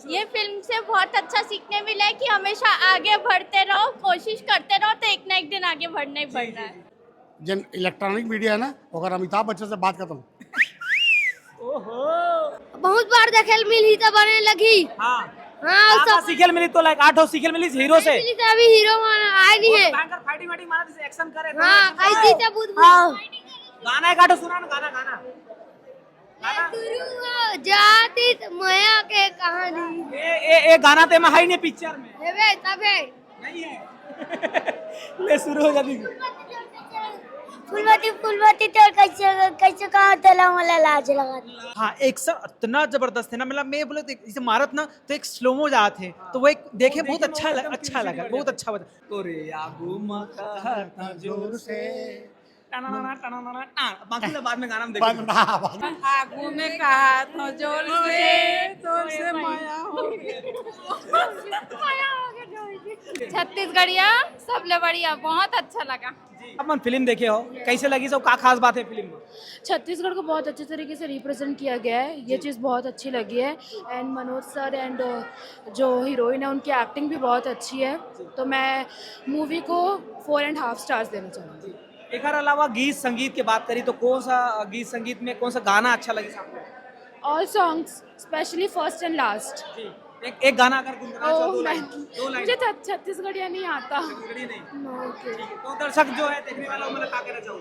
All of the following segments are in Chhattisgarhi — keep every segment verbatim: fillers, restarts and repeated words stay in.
ये फिल्म से बहुत अच्छा सीखने मिला है कि हमेशा आगे बढ़ते रहो, कोशिश करते रहो, तो एक ना एक दिन आगे बढ़ना ही बढ़ना है। जेन इलेक्ट्रॉनिक मीडिया है ना, अगर अमिताभ बच्चन से बात खत्म। बहुत बार देखे ल मिलही त बने लगही। हाँ। हाँ, का सीखे ल मिली तो लाइक आठ हो सीखे ल मिली हीरो से। मिली त अभी हीरो मन आए नहीं है। भयंकर फाइटिंग वाइटिंग मारा, जैसे एक्शन करे। हाँ, कैसी त बुध गाना एक आठ सुना ना, गाना गाना। शुरू हो जाती त मया के कहानी। ए ए ए गाना ते में है नहीं पिक्चर में। हेबे तबे। नहीं है। ले शुरू हो जाती। फूलमती फूलमती तोर कैसे कैसे कहा तोला मला लाज लगा। हाँ, एक्शन इतना जबरदस्त है ना, मतलब मैं बोले तो इसे मारत ना तो एक स्लोमो जात है, तो वो एक देखे बहुत अच्छा लगा, अच्छा लगा, बहुत अच्छा बता। तोरे आगू में कहत जोर से। टननना, टननना, टन। बाकी तो बाद में गाना में देखो। बंद ना, बंद। आगू में कहा तो जोर से, जोर से माया हो गया। छत्तीसगढ़िया सबले बढ़िया, बहुत अच्छा लगा। अपन फिल्म देखे हो, कैसे लगी सब, का खास बात है फिल्म में? छत्तीसगढ़ को बहुत अच्छे तरीके से रिप्रेजेंट किया गया है, ये चीज़ बहुत अच्छी लगी है। एंड मनोज सर एंड जो हीरोइन है उनकी एक्टिंग भी बहुत अच्छी है, तो मैं मूवी को फोर एंड हाफ स्टार्स देना चाहूँगी। एकर अलावा गीत संगीत के बात करी तो कौन सा गीत संगीत में कौन सा गाना अच्छा लगे आपको? All songs, specially first and last. जी। एक एक गाना अगर गुनगुना चाहो, दो लाइन, दो लाइन। मुझे छत- छत्तीसगढ़िया नहीं आता। छत्तीसगढ़ी नहीं। ओके। तो दर्शक जो है देखने वाला, मतलब, क्या कहना चाहो?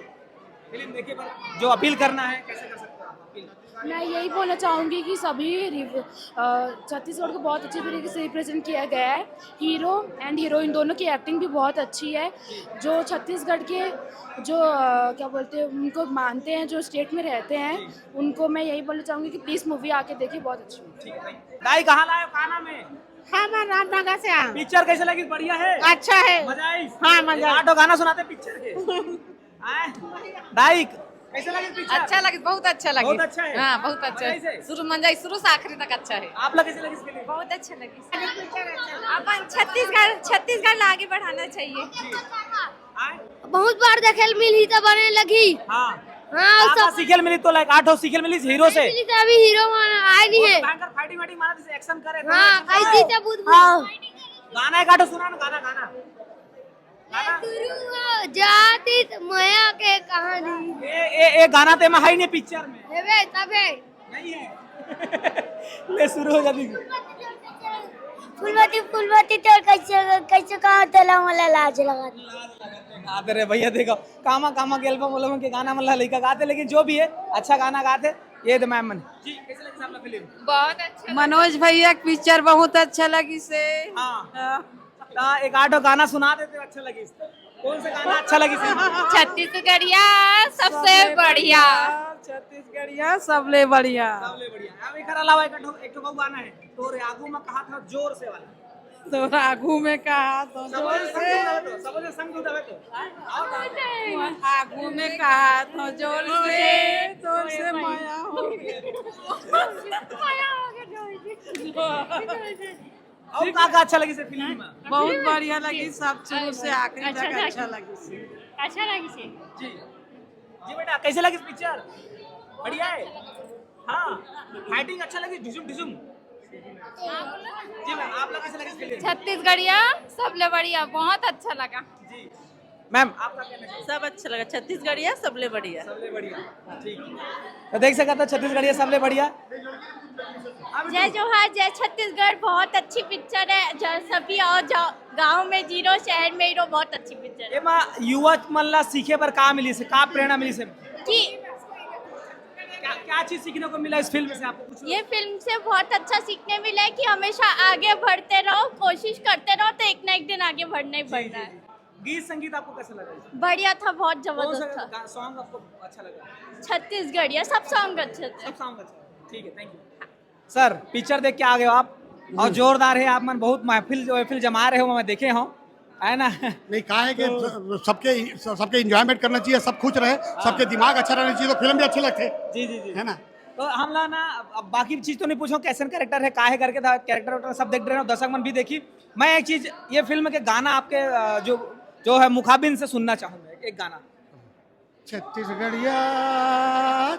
फिल्म देखिए, पर जो अपील करना है, कैसे कर सकते हैं आप अपील? मैं यही बोलना चाहूँगी कि सभी रिव- अ, छत्तीसगढ़ को बहुत अच्छे तरीके से रिप्रेजेंट किया गया है। हीरो एंड हीरोइन दोनों की एक्टिंग भी बहुत अच्छी है। जो छत्तीसगढ़ के जो अ, क्या बोलते हैं, उनको मानते हैं, जो स्टेट में रहते हैं, उनको मैं यही बोलना चाहूँगी कि प्लीज़ मूवी आके देखिए, बहुत अच्छी movie है। ठीक है, thank you। दाई, कहाँ लाए हो, कहाँ नाम है? हम रामनगर से आए। पिक्चर कैसे लगी? बढ़िया है। अच्छा है। मजा आई? हाँ, मजा आई। आटो गाना सुनाते पिक्चर के। आए? दाई, कैसे लगी पिक्चर? अच्छा लगे, बहुत अच्छा लगे। बहुत अच्छा है। हाँ, बहुत अच्छा मजा आई से? है। शुरू मन जाए, शुरू से आखिरी तक अच्छा है। आप लोग कैसे लगी फिल्म? बहुत अच्छा लगे। अपन छत्तीसगढ़, छत्तीसगढ़ ला आगे बढ़ाना चाहिए। आए? बहुत बार देखे ल मिलही त बने लगही। हाँ। हाँ, का सीखे ल मिली तो लाइक आठ हो सीखे ल मिली हीरो से। मिली त अभी हीरो मन आए नहीं है। भयंकर फाइटिंग वाइटिंग मारा, जैसे एक्शन करे। हाँ, कैसी त बुध गाना एक आठ सुना ना, गाना गाना। शुरू हो जाती त मया के कहानी। ए ए ए गाना ते में है नहीं पिक्चर में। हेबे तबे। नहीं है। ले शुरू हो जाती। फूलमती फूलमती तोर कैसे कैसे कहा तोला मला लाज लगा। गाते रे भैया, देखो कामा कामा के एल्बम उल्बम के गाना मतलब लड़का गाते, लेकिन जो भी है अच्छा गाना गाते। ये तो मैम मन। जी, कैसे लगी साहब फिल्म? बहुत अच्छा। मनोज भैया के पिक्चर बहुत अच्छा लगी से। हाँ। ता एक आधो गाना सुना देते, अच्छा लगी। कौन सा गाना अच्छा लगी से? छत्तीसगढ़िया सबसे बढ़िया। छत्तीसगढ़िया सबले बढ़िया। सबले बढ़िया। अब एकर अलावा एक ठो एक ठो गाना है, तोरे आगू में कहा था जोर से वाला। तोरा आगू में कहा तो सबसे संग उठावे तो, सबसे संग उठावे तो। आगू में कहा तो जोर से, जोर से माया हो गया। और का का अच्छा लगी से फिल्म में? बहुत बढ़िया लगी, सब शुरू से आखिरी तक अच्छा लगी। अच्छा लगी से। जी जी बेटा, कैसे लगी पिक्चर? बढ़िया है। हाँ, फाइटिंग अच्छा लगी, ढिसुम ढिसुम। जी मैम, आप लोग कैसे लगी फिल्म? छत्तीसगढ़िया सबले बढ़िया, बहुत अच्छा लगा। जी मैम, आपका क्या कहना है? सब अच्छा लगा। छत्तीसगढ़िया सबले बढ़िया। सबले बढ़िया। ठीक। तो देख सकत हो छत्तीसगढ़िया सबले बढ़िया। जय जोहार, जय छत्तीसगढ़। बहुत अच्छी पिक्चर है। जहाँ सभी आओ, जाओ, गाँव में जी रहो, शहर में ही रहो, बहुत अच्छी पिक्चर है। एमा युवा मन ला सीखे बर का मिली से, का प्रेरणा मिली से? कि क्या क्या चीज सीखने को मिला इस फिल्म से आपको? कुछ ये फिल्म से बहुत अच्छा सीखने मिला है कि हमेशा आगे बढ़ते रहो, कोशिश करते रहो, तो एक ना एक दिन आगे बढ़ना ही बढ़ना है। गीत संगीत आपको कैसा लगा? बढ़िया था, बहुत कौन जबरदस्त था। सा सॉन्ग आपको अच्छा लगा? छत्तीसगढ़िया सब सॉन्ग अच्छे थे। सब सॉन्ग अच्छा। ठीक है, थैंक यू। सर, पिक्चर देख के आ गए हो आप और जोरदार है, आप मन बहुत महफिल महफिल जमा रहे हो, मैं देखे हूँ, है ना? नहीं, कहा है कि सबके सबके एंजॉयमेंट करना चाहिए, सब खुश रहे, सबके दिमाग अच्छा रहना चाहिए, तो फिल्म भी अच्छी लगती है। जी जी जी। है ना? तो हम ला ना अब बाकी चीज तो नहीं पूछो, कैसन कैरेक्टर है, का है करके था, कैरेक्टर वैक्टर सब देख रहे हो, दर्शक मन भी देखी। मैं एक चीज, ये फिल्म के गाना आपके अ, जो जो है मुखाबिन से सुनना चाहूंगा, एक, एक गाना। छत्तीसगढ़िया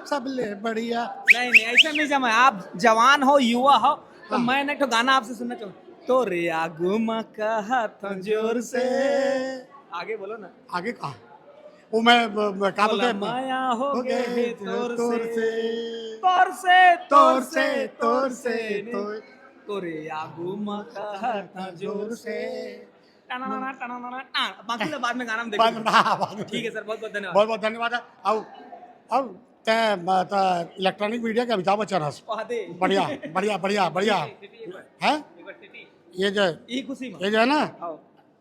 सबले बढ़िया। नहीं नहीं, ऐसे नहीं जमा। आप जवान हो, युवा हो, तो मैं ना एक ठो गाना आपसे सुनना चाहूँ। तोरे आगू म कहत हूँ जोर से। आगे बोलो ना। आगे कहा? वो मैं, मैं, मैं क्या बोला, बोलते हैं? माया हो हो गए गए तोर तोर से। से। तोर से, तोर तोर से, से, तोर तोर से। तोरे आगू म कहत हूँ जोर से। टनाना, टनाना, टन। बाकी तो बाद में गाना में बाद में, देखो। हाँ, बाद में। ठीक है सर, बहुत बहुत धन्यवाद। बहुत बहुत धन्यवाद। अब, अब तै, म-, त इलेक्ट्रॉनिक मीडिया के अमिताभ बच्चन हस। वाह दे। बढ़िया, बढ़िया, बढ़िया, बढ़िया। सिटी, सिटी एक बार। हैं? एक बार सिटी। ये जो, यही खुशी में। ये जो है ना, हाँ।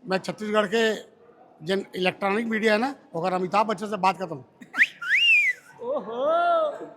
मैं छत्तीसगढ़ के जिन इलेक्ट्रॉनिक मीडिया है ना, ओकर अमिताभ बच्चन से बात करता हूँ। ओहो,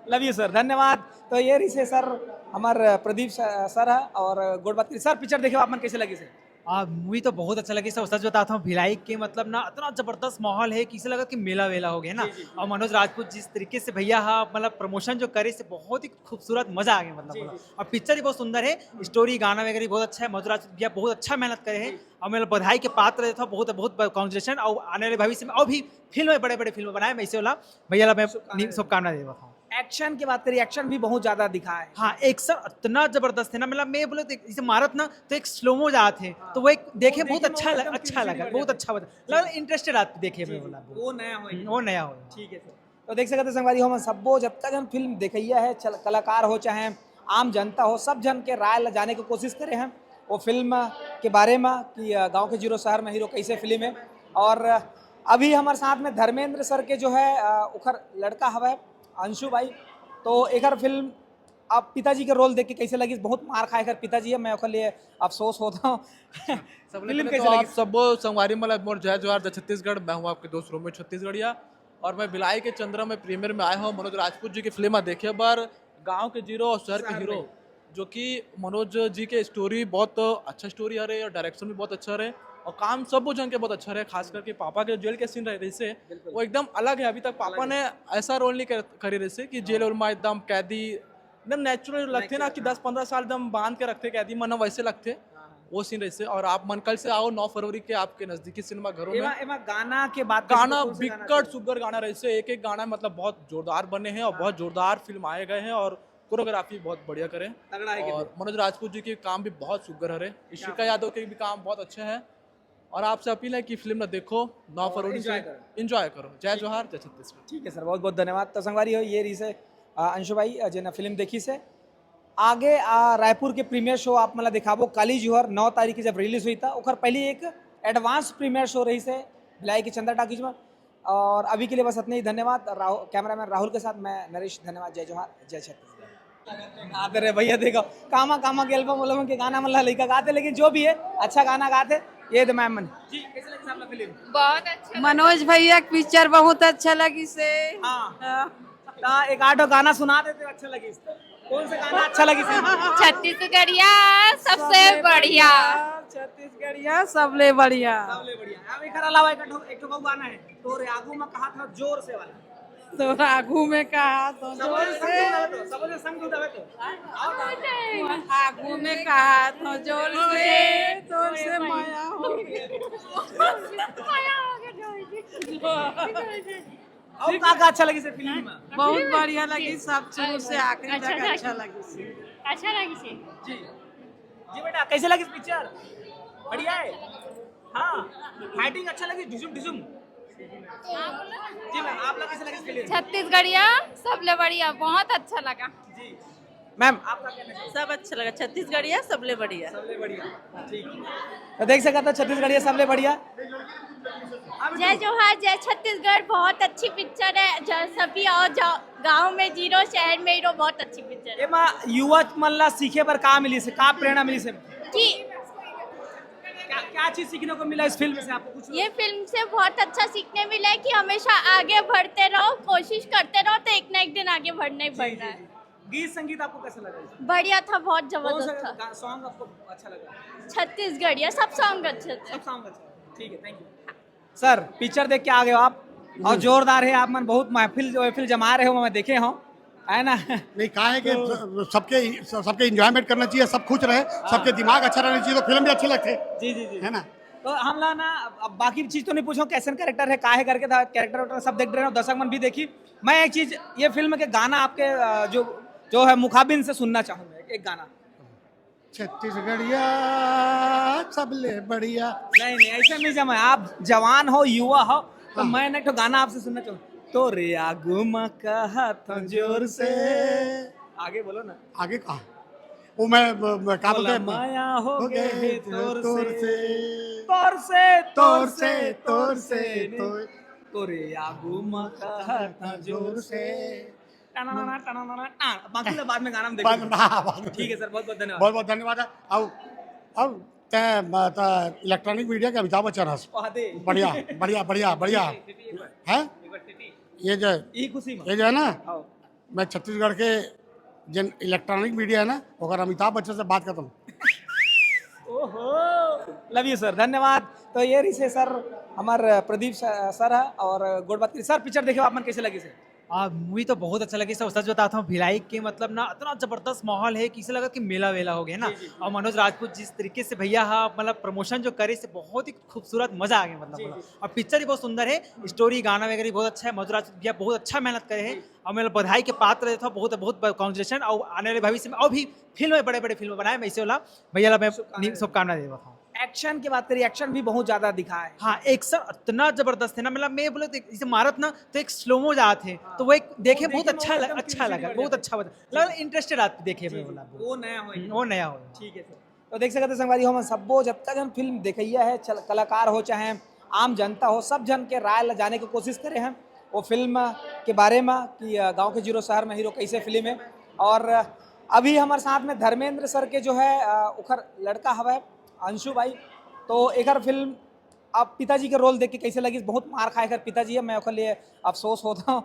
लव यू सर, धन्यवाद। तो ये रहिसे सर, हमार प्रदीप स-, सर है और गोठ बात करी। सर, पिक्चर देखे आप मन कैसे लगी सर? आ, मूवी तो बहुत अच्छा लगी सर, सच बताता हूँ, भिलाई के मतलब ना इतना जबरदस्त माहौल है कि इसे लगा कि मेला वेला हो गया ना। जी, जी, जी। और मनोज राजपूत जिस तरीके से भैया हा मतलब प्रमोशन जो करे से बहुत ही खूबसूरत, मजा आ गया मतलब जी, बोला। जी। और पिक्चर ही बहुत सुंदर है, स्टोरी, गाना वगैरह बहुत अच्छा है, मनोज राजपूत भैया बहुत अच्छा मेहनत करे हैं। जी। और मैं बधाई के पात्र रहता हूँ, बहुत बहुत कॉन्ग्रेचुलेशन। और आने वाले भविष्य में और भी फिल्म, बड़े बड़े फिल्म बनाए, मैं इसे वाला भैया ला मैं शुभकामनाएं। शुभकामना दे रहा हूँ। एक्शन की बात करिए, एक्शन भी बहुत ज्यादा दिखा है। हाँ, एक्शन इतना जबरदस्त है ना, मतलब मैं बोले तो इसे मारत ना तो एक स्लोमो जात है, हाँ। तो वो एक देखे वो बहुत देखे अच्छा में लग, एकदम अच्छा curiosity लगा, बढ़ बहुत जाती है। अच्छा बता, जी, लगा जी। इंटरेस्टेड आदमी देखे जी, में जी। बोला। वो नया हो हम्म, एकदम। वो नया हो। ठीक है सर। तो देख सकते हैं संगवारी हो, हम सब्बो जतका जन फिल्म देखइया है, चल-, कलाकार हो चाहे आम जनता हो, सब जन के राय ला जाने के कोशिश करे हैं वो फिल्म के बारे में कि, अ, गाँव के जीरो शहर में हीरो कैसे फिल्म है। और अभी हमारे साथ में धर्मेंद्र सर के जो है, अ, ओखर लड़का हवे अंशु भाई, तो एकर फिल्म आप पिताजी के रोल देख के कैसे लगिस? बहुत मार खाए कर पिताजी है, मैं ओकर लिए अफसोस होता हूँ। सबले फिल्म पहले कैसे तो आप लगिस? सबो संगवारी मन ला मोर जय जोहार, जय छत्तीसगढ़। मैं हूँ आपके दोस्त रोमियो छत्तीसगढ़िया और मैं भिलाई के चंद्रा में प्रीमियर में आया हूँ मनोज राजपूत जी की फिल्म देखे बर, गाँव के जीरो और शहर के शहर हीरो, में। जो कि मनोज जी के स्टोरी बहुत अच्छा स्टोरी हरे और डायरेक्शन भी बहुत अच्छा हरे और काम सब जन के बहुत अच्छा रहे, खास करके पापा के जेल के सीन रहे, रहिसे बिल्कुल। वो एकदम अलग है। अभी तक पापा अलग है। ने ऐसा रोल नहीं कर, करे रहिसे कि जेल हाँ। वेल में एकदम कैदी, एकदम नेचुरल लगथे ना कि नेचुरल, दस हाँ। पन्द्रह साल एकदम बांध के रखथे कैदी मन, वैसे लगथे हाँ, हाँ। वो सीन रहिसे। और आप मन कल से आओ, नौ फरवरी के आपके नजदीकी सिनेमा घरों में। एमा, एमा गाना के बात करें तो गाना कौन सा गाना बिकट चाहिए? सुग्घर गाना रहिसे, एक एक गाना मतलब बहुत जोरदार बने हैं और हाँ। बहुत जोरदार फिल्म आए गए हैं और कोरियोग्राफी बहुत बढ़िया करे। तगड़ा है और एकदम। मनोज राजपूत जी के काम भी बहुत सुग्घर हरे, क्या इशिका बात। यादव के भी काम बहुत अच्छे हैं। और आपसे अपील है कि फिल्म ला देखो, नौ और फरवरी से enjoy करो। Enjoy करो। जय जोहार, जय छत्तीसगढ़। ठीक है सर, बहुत बहुत धन्यवाद। तो संगवारी हो, ये रहिसे, अ, अंशु भाई, अ, जेन फिल्म देखिस हे। आगे, अ, रायपुर के प्रीमियर शो आप मन ला दिखाबो, काली जुहर नौ तारीख के जब रिलीज हुई था, ओकर पहले एक एडवांस प्रीमियर शो रहिस हे भिलाई के चंद्रा टॉकीज में। और अभी के लिए बस इतना ही। धन्यवाद। राहु-, कैमरामैन राहुल के साथ मैं नरेश। धन्यवाद। जय जोहार, जय छत्तीसगढ़। आते रहे भैया, देखो कामा कामा के एल्बम उल्बम के गाना मन ला लइका गाते, लेकिन जो भी है अच्छा गाना गाते। ये दे मैम मन। जी, कैसे लगी सामने फिल्म? बहुत अच्छा लगा। मनोज भैया के पिक्चर बहुत अच्छा लगिस हे। हाँ। हाँ। ता एक आधो गाना सुना देते, अच्छा लगिस। कौन सा गाना अच्छा लगिस हे? छत्तीसगढ़िया सबसे सबले बढ़िया। बढ़िया, छत्तीसगढ़िया सबले बढ़िया। सबले बढ़िया। अब एकर अलावा एक ठो, एक ठो गाना है, तोरे आगू में कहा था जोर से वाला। तोर आगू में कहा तो सबो जोर से से। संग उठावे तो, सबो से संग उठावे तो। आगू में कहा तो जोर से, जोर से माया हो गया। माया हो गया, जोर से। और का का अच्छा लगिस हे फिल्म में? बहुत बढ़िया लगिस, सब शुरू से आखिरी अच्छा तक लगिस। अच्छा लगिस। अच्छा लगिस हे। जी। जी बेटा, कैसे लगिस पिक्चर? बढ़िया है। हाँ, फाइटिंग अच्छा लगिस, ढिसुम ढिसुम। जी मैम, आप लोग कैसे लगिस फिल्म? छत्तीसगढ़िया सबले बढ़िया, बहुत अच्छा लगा। जी मैम, आपका क्या कहना है? सब अच्छा लगा, छत्तीसगढ़िया सबले बढ़िया। सबले बढ़िया, ठीक। तो देख सकत हो, छत्तीसगढ़िया सबले बढ़िया। जय जोहार, जय छत्तीसगढ़। बहुत अच्छी पिक्चर है। ज-, सभी और जा-, गांव में जीरो, शहर में हीरो, बहुत अच्छी पिक्चर है। एमा युवा मन ला सीखे बर का मिलिस हे, का प्रेरणा मिलिस हे? कि क्या, क्या चीज सीखने को मिला इस फिल्म से आपको कुछ? ये फिल्म से बहुत अच्छा सीखने मिला है कि हमेशा आगे बढ़ते रहो, कोशिश करते रहो, तो एक ना एक दिन आगे बढ़ना ही जी, बढ़ना जी, है। जी। गीत संगीत आपको कैसा लगा इसमें? बढ़िया था, बहुत कौन जबरदस्त सा था। गा-, सॉन्ग आपको अच्छा लगा? छत्तीसगढ़िया, सब सॉन्ग अच्छे थे। सब सॉन्ग अच्छा लगा। ठीक है, थैंक यू। सर, पिक्चर देख के आ गए हो आप और हम्म। जोरदार है, आप मन बहुत महफिल, महफिल जमा रहे हो, मैं देखे हूँ, है ना? नहीं, कहा है कि तो स-, सबके, स-, सबके एंजॉयमेंट करना चाहिए, सब खुश रहे, हाँ। सबके दिमाग अच्छा रहना चाहिए, तो फिल्म भी अच्छी लगती है। जी, जी, जी। है ना? तो हम ला ना, अब, अब बाकी चीज तो नहीं पूछो, कैसे कैरेक्टर है, का है करके था, कैरेक्टर वैरेक्टर सब देख रहे हो, दर्शक मन भी देखी। मैं एक चीज, ये फिल्म के गाना आपके, अ, जो, जो है मुखाबिन से सुनना चाहूंगा, एक, एक गाना। छत्तीसगढ़िया सबले बढ़िया। नहीं नहीं, ऐसा नहीं जमा। आप जवान हो, युवा हो, तो हाँ। मैं ना एक ठो गाना आपसे सुनना चाहूँ। तोरे आगू म कहत जोर से। आगे बोलो ना। आगे कहा? वो मैं, मैं क्या बोलते बोला, हैं? माया हो हो गए गए तोर तोर से। से। तोर से, तोर से, तोर से, तोर। तोरे आगू म कहत जोर से। टननना, टननना, टन। बाकी तो बाद में गाना में बाद देखेंगे। में, हाँ, बाद में। ठीक है सर, बहुत बहुत धन्यवाद। बहुत बहुत धन्यवाद है। अब अब तय इलेक्ट्रॉनिक मीडिया के अमिताभ बच्चन हस। वादे। बढ़िया, बढ़िया, बढ़िया, बढ़िया। सिटी एक बार, है? एक बार सिटी। ये जो यही खुशी में। ये जो है ना, हाँ। मैं छत्तीसगढ़ के जिन इलेक्ट्रॉनिक मीडिया है ना, ओकर अमिताभ बच्चन से बात करता हूँ। ओहो, लव यू सर, धन्यवाद। तो ये रहिसे सर, हमर प्रदीप स-, सर है और गोठ बात करी। सर, पिक्चर देखे आप मन कैसे लगी सर? आ, मूवी तो बहुत अच्छा लगी सर। सच बताता हूँ, भिलाई के मतलब ना इतना जबरदस्त माहौल है कि इसे लगा कि मेला वेला हो गया है ना। जी, जी, जी। और मनोज राजपूत जिस तरीके से भैया हा मतलब प्रमोशन जो करे से बहुत ही खूबसूरत, मजा आ गया मतलब जी, बोला। जी। और पिक्चर ही बहुत सुंदर है, स्टोरी गाना वगैरह भी बहुत अच्छा है। मनोज राजपूत भैया बहुत अच्छा मेहनत करे हैं। और मैं बधाई के पात्र देता हूँ, बहुत बहुत कॉन्ग्रेचुलेशन। और आने वाले भविष्य में और भी फिल्म, बड़े बड़े फिल्म बनाए, मैं इसे वाला भैया ला मैं शुभकामनाएं। शुभकामना देता हूँ। एक्शन की बात करिए, एक्शन भी बहुत ज्यादा दिखा है। हाँ, एक्शन इतना जबरदस्त है ना, मतलब मैं बोले तो इसे मारत ना तो एक स्लोमो जात है, हाँ। तो वो एक देखे वो बहुत देखे अच्छा में लग, एकदम अच्छा curiosity लगा, बढ़ बहुत जाती अच्छा बता, लगा इंटरेस्टेड आदमी देखे में बोला। वो नया हो। वो नया हो। ठीक है सर। तो देख सकते हैं संगवारी हो, हमन सब्बो जतका जन फिल्म देखइया है, चल, कलाकार हो चाहे आम जनता हो, सब जन के राय ला जाने के कोशिश करे हैं वो फिल्म के बारे में कि अ, गांव के जीरो शहर में हीरो कैसे फिल्म है। और अभी हमारे साथ में धर्मेंद्र सर के जो है अ, ओखर लड़का हवै अंशु भाई, तो एकर फिल्म आप पिताजी के रोल देख के कैसे लगी? बहुत मार खाए कर पिताजी है, मैं ओकर लिए अफसोस होता हूँ।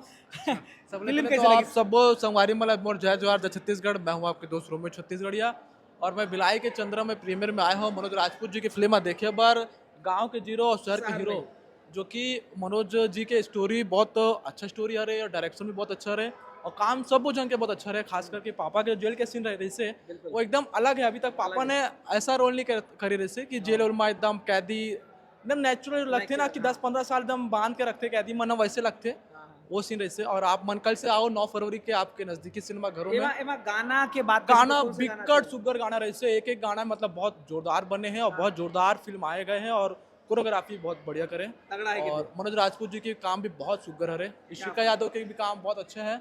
सबले फिल्म पहले कैसे तो लगी? आप सबो संगवारी मन ला मोर जय जोहार, जय छत्तीसगढ़। मैं हूँ आपके दोस्त रोमियो छत्तीसगढ़िया और मैं भिलाई के चंद्रा में प्रीमियर में आए हूँ मनोज राजपूत जी की फिल्म देखे बर। गांव के जीरो और शहर के शहर हीरो, में। जो कि मनोज जी के स्टोरी बहुत अच्छा स्टोरी हरे और डायरेक्शन भी बहुत अच्छा रहे और काम सबो जन के बहुत अच्छा रहे। खास करके पापा के जेल के सीन रहे, रहिसे बिल्कुल। वो एकदम अलग है। अभी तक पापा अलग ने ऐसा रोल नहीं कर, करे रहिसे कि जेल रोल में एकदम कैदी, एकदम नेचुरल लगथे ना कि दस पंद्रह साल एकदम बांध के रखथे कैदी मन, वैसे लगथे। वो सीन रहिसे। और आप मन कल से आओ, नौ फरवरी के आपके नजदीकी सिनेमा घरों में। एमा, एमा गाना के बात करें गाना तो कौन सा गाना बिकट से? सुग्घर गाना रहिसे, एक एक गाना मतलब बहुत जोरदार बने हैं और बहुत जोरदार फिल्म आए गए हैं और कोरियोग्राफी बहुत बढ़िया करे। तगड़ा है कि और मनोज राजपूत जी के काम भी बहुत सुग्घर हरे, इशिका यादव के भी काम बहुत अच्छे हैं।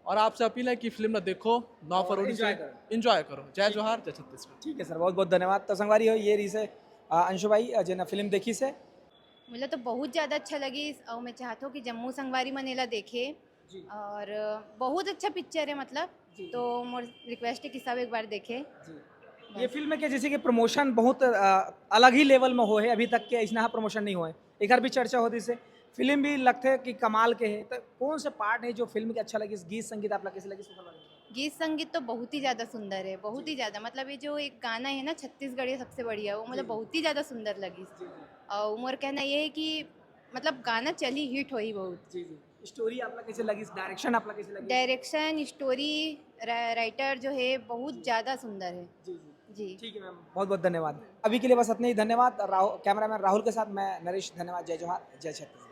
और आपसे अपील है कि फिल्म ना देखो, नौ और फरवरी से enjoy करो। एंजॉय करो। जय जोहार, जय छत्तीसगढ़। ठीक है सर, बहुत बहुत धन्यवाद। तो संगवारी हो, ये रहिसे अ, अंशु भाई अ, जेन फिल्म देखिस हे। मुझे तो बहुत ज़्यादा अच्छा लगी और मैं चाहता हूँ कि जम्मू संगवारी मन एला देखे। जी। और बहुत अच्छा पिक्चर है मतलब। जी। तो मोर रिक्वेस्ट है कि सब एक बार देखे। ये फिल्म के जैसे कि प्रमोशन बहुत अ, अलग ही लेवल में होहे, अभी तक के ऐसना प्रमोशन नहीं होहे। एकर भी चर्चा होतिस हे, फिल्म भी लगथे कि कमाल के है। तो कौन से पार्ट है जो फिल्म के अच्छा लगिस, गीत संगीत आप ला कैसे लगिस, ओकर बारे में? गीत संगीत तो बहुत ही ज़्यादा सुंदर है, बहुत ही ज़्यादा। मतलब ये जो एक गाना है ना छत्तीसगढ़िया सबसे बढ़िया, वो मतलब बहुत ही ज़्यादा सुंदर लगिस। और मोर कहना ये है कि मतलब गाना चली, हिट होही बहुत। जी जी। स्टोरी आप ला कैसे लगिस, डायरेक्शन आप ला कैसे लगिस? डायरेक्शन, स्टोरी, राइटर जो है बहुत ज़्यादा सुंदर है। जी जी। जी। ठीक है मैम, बहुत बहुत धन्यवाद। अभी के लिए बस इतना ही, धन्यवाद। राहुल, कैमरामैन राहुल के साथ मैं नरेश, धन्यवाद। जय जोहार, जय छत्तीसगढ़।